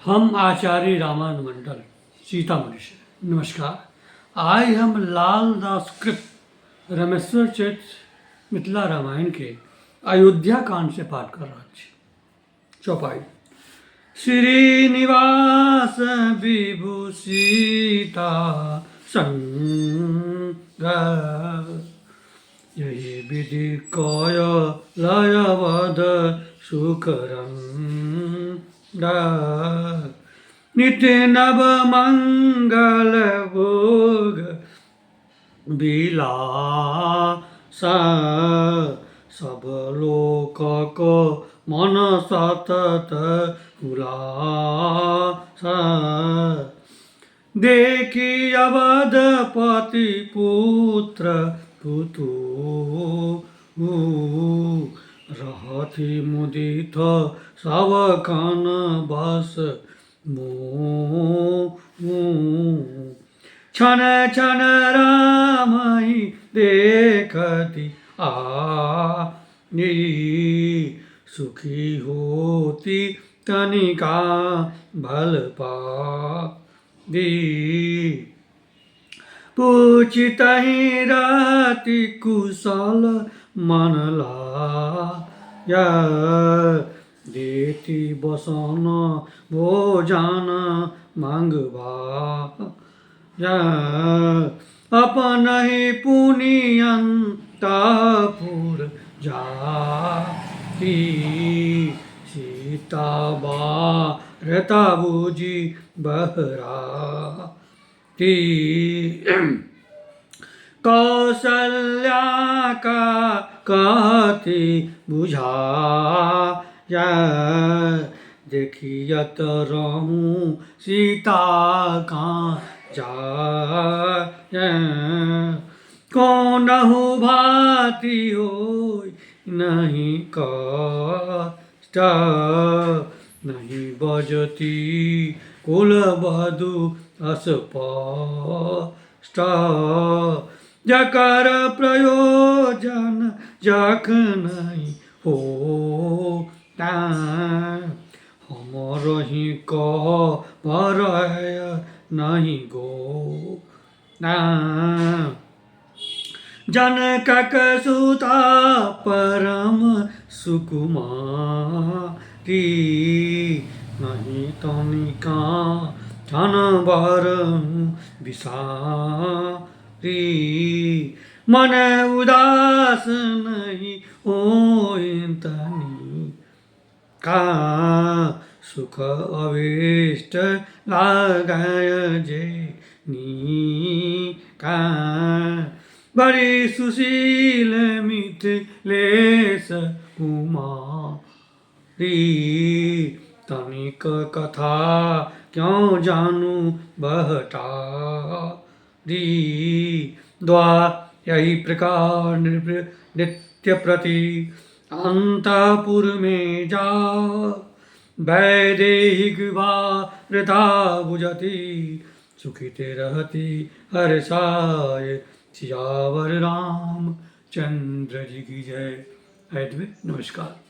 हम आचार्य रामानंद मंडल सीतामढ़ी से नमस्कार। आइ हम लालदास कृत रमेश्वर चरित मिथिला रामायण के अयोध्या कांड से पाठ कर रहल छी। चौपाई। श्रीनिवास विभु सीता संग यही विधि कय लयवध सुख रंग नित्य नव मंगल भोग विलास सब लोकक मन सतत उल्लास देखि अवधपति पुत्र पुतु रहथि मुदित सब खन बस क्षण क्षण राम देखति आ सुखी होती तनिका भल पा पूछितहि राति कुशल मन लाया देती बसन भोजन मांगबा अपन ही पुनि अंतपुर जाती सीता बारता बूझी बहरा कौशल्या का कहती बुझा देखियत रहूँ सीता का जा कोनहु भांति हो नहीं कष्ट नहीं बजती कुल बधु अस्पष्ट जकर प्रयोजन जखन हो हमर ही कह भरय नहीं गो जनकक सुता परम सुकुमारी नहीं तनिका धन बर विसारी मन उदास नहीं हो तनी का सुख अभीष्ट लागय जे नीका बड़ी सुशील मिथिलेश कुमारी तनिक कथा क्यों जानू बहटा दी द्वा यही प्रकार नित्य प्रति अंतपुर में जा वैदेहिक वार्ता बुझती सुखिते रहती हर साय। सियावर राम चंद्र जी की जय। नमस्कार।